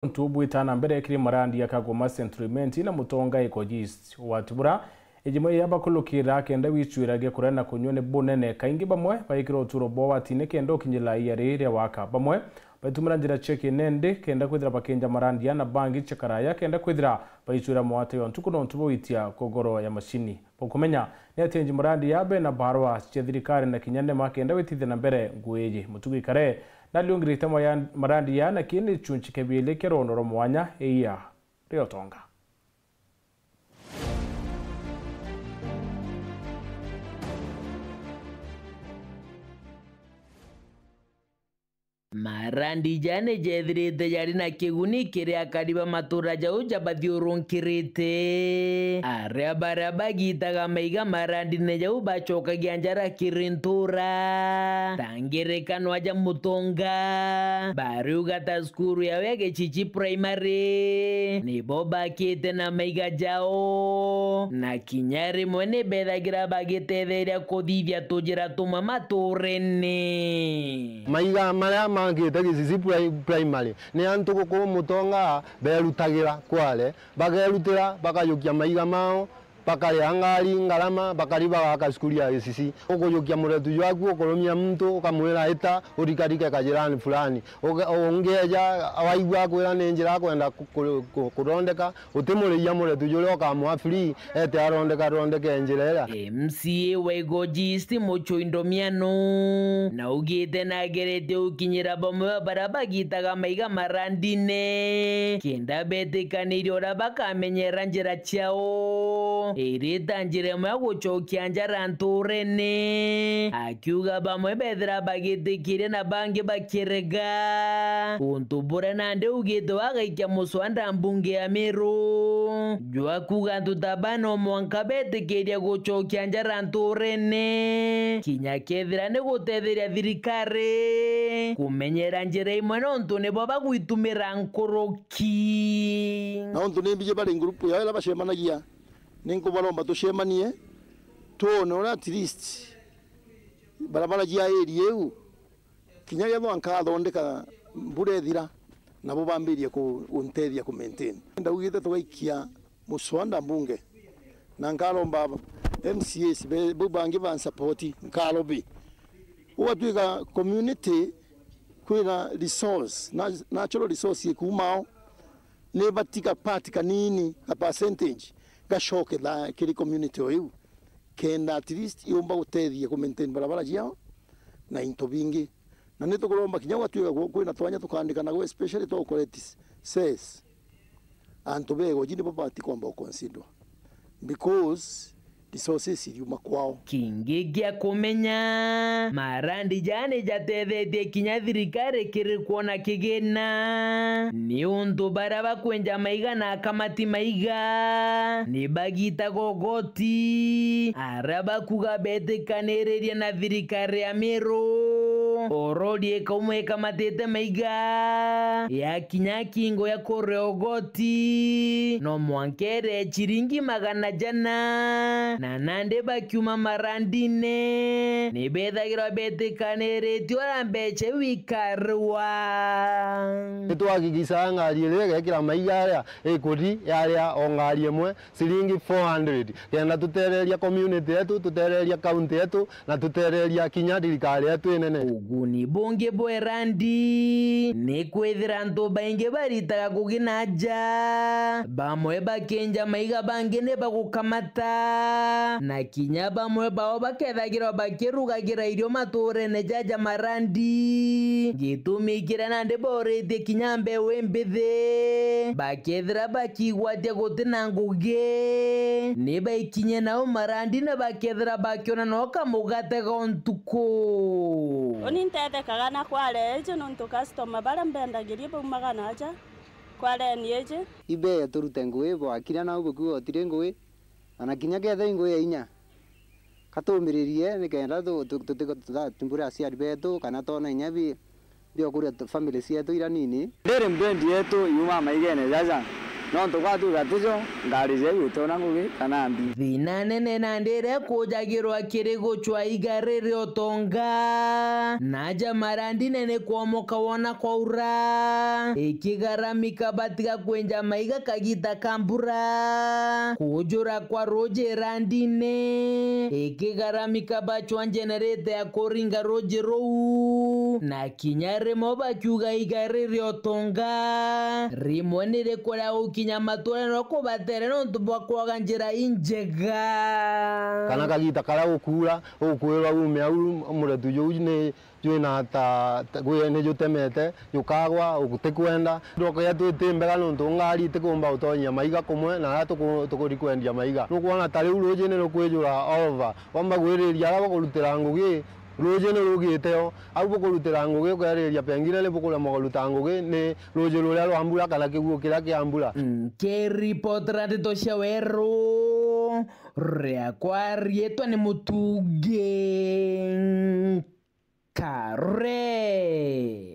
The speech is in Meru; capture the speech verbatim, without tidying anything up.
untu bwita na mbere kiri Marandi ya Kagoma Central Imenti na Mutonga Eko East. Ugwati bura iji mwe ya bakulukira kenda wichwiragia kuria na kunyua ni bunene. Kaingi bamwe baikira uturo bwao watine kenda ukinyira iari ria waka. Bamwe baitumira njira cia kinendi kenda kwithira bakinja Marandi ya na bangi cia karaya kenda kwithira baichwira mwate yo ntuku nontu bwitia kogoro ya mashini. Bukumenya ni atenji Marandi ya bena barua cia thirikari na kinya nema kenda witithia na mbere ngui iji. Mutugi Kare naliungirite maya-, Marandi ya na kini chunchi kebiili kia rono rwa mwanya iya rio tonga. Marandi jaa ni jethirite jari na kiguni kiri akari ba matura jau jabathiurunkirite. Aria baria bagitaga maiga marandine jau bacokagia njara kiri ntura. Ta ngerekano aja Mutonga, bariuga ta cukuru yao ya Gichichi Primary nibo bakite na maiga jao, na kinya rimwe ni bethagira bagitetheria kuthithia tujira tumwe maturene. Maiga maria makite Gichichi Pri-, Primary ni antu guku Mutonga berutagira kware, bakerutira, bakajukia maiga mao, bakaria ngari ngarama, bakari bagaka cukuru ya Gichichi. Ukujukia muretu jwaku, ukurumia muntu, ukamwira, "Ita, urikarike kajirani fulani." Uge-, ungi eja, waigua akwira ni njira akwenda ku-, ku-, ku-, kurondeka, utimuriria muretu juria ukamwa free, ete arondeka, arondeke njira iria. M C A wa Igoji East Muchoi Ndomiano naugite nagerete ukinyira bamwe ba baria bagitaga maiga marandine, kenda betikanirie uria bakamenyera njira ciao iri ta njira imwe ya gucokia njara nturene, akiuga bamwe bethira bagitikiria na bangi bakirega, untu buria nandi ugite wagaikia muswanda mbunge ya Meru jwa kuuga antu ta baa no mwanka betikiria gucokia njara nturene, kinya kethira ni gutetheria thirikari kumenyera njira imwe nontu nibo bagwitumira nkuruki. Na untu ni mbiji bari ngurupu yao iria bacemanagia, ni nkubaromba tucemanie, twone uria at least barabara cia area iu, kinya kethwa nkathondeka mbura ithira, nabo bambirie ku-, kuntethia ku maintain. Ndaugite tugaikia muswanda mbunge, na nkaromba M C As be-, bau bangi bansapoti, nkarobi. Ugatwika community kwina resource, na-, natural resource ikuumao, ni batiga part kanini, ka percentage, gacoke tha-, kiri community o iu, kenda at least yumba gutethia ku maintain barabara ciao na into bingi. Na ni tukuromba kinya gwatuika gu-, kwina twanya tukaandikana gwe, especially twa collect cess. Antu ba Igoji nibo babati kwamba guconsiderwa because resources iriuma kwao. Kingi gia kumenya, marandi jaa ni jatethetie kinya thirikari kiri kwona kigina, niuntu baria bakwenja maiga na akamati maiga ni bagitaga ugoti, aria bakuga betikaniririe na thirikari ya Meru. Orori ikauma ikamatite maiga, yakinya kingo ya kuria ugoti, no mwanka irie ciringi magana jana, na nandi bakiuma marandine, ni bethagirwa betikaniritie uria mbeca iu ikarua. Ni twagigicaga ngari iria igekira maiga aria ikuthi yaria o ngari imwe ciringi four hundred, kenda tutereria community yetu, tutereria county yetu, na tutereria kinya thirikari yetu inene. Uguni bungi bwa irandi ni kwithira antu baingi baritaga ngugi na nja, bamwe bakinja maiga, bangi ni bagukamata, na kinya bamwe bao bakethagirwa bakirugagira irio maturene jaja marandi. Gitumi kiria nandi boritie kinya mbeu imbithi, bakethira bakigwatia guti na ngugi, ni baikinye nao marandi na bakethira bakiona no kamugate ga untuku. Uni ntethekaga na kware iji nontu customer baria mbendagiria baumaga na aja kwareni iji. Ibeya turute ngugi, bwakinya nau bukiuga utiri ngugi, ona kinya ketha i ngugi ya inya. Katumbiririe nikenda tu-, tu-, tuti-, tuta-, tumbure aciari betu, kana twona inya bi-, biokuria tu-, family cietu iria nini. Ndiri mbendi yetu yumaa maigene jaja, Nontu gwatuika tijo, ngari cia igwitona ngugi kana mbi. Thina nene nandi iria ikujagirwa kiri gucwa iga riri utonga, na aja marandine ni kwomoka wona kwaura, ikigaramika batiga kwinja maiga kagita ka mbura. Kujura kwa ruji irandine, ikigaramika bacwa generator ya kuringa ruji ruu, na kinya rimwe bakiuga iga riri utonga, rimwe ni rikuria gukinya maturene no kubatere nontu bwa kwaga njira injega. Kana kagita karia gukuura, ukwirwa ume au, muretu juu ni jwina ta, ta, gwi-, ni jutemete, jukagwa, utikwenda. Ndoko yetu iti mbega nontu ngari itikumba utonyia maiga kumwe na aria tuku-, tukuri kwendia maiga. Nukwona ta riu ruji ni rukwijura over. Wamba gwiriria aria bakurutira ngugi, ruji ni rugite o. Au bukurutira ngugi, ukeeriria pengine ni bukuremwa kuruta ngugi ni ruji ruria rwa mbura kana kiguo kiria kia mbura. Nkiripotera ndeto cia weru, riakwa riitwa ni Mutungi Kare.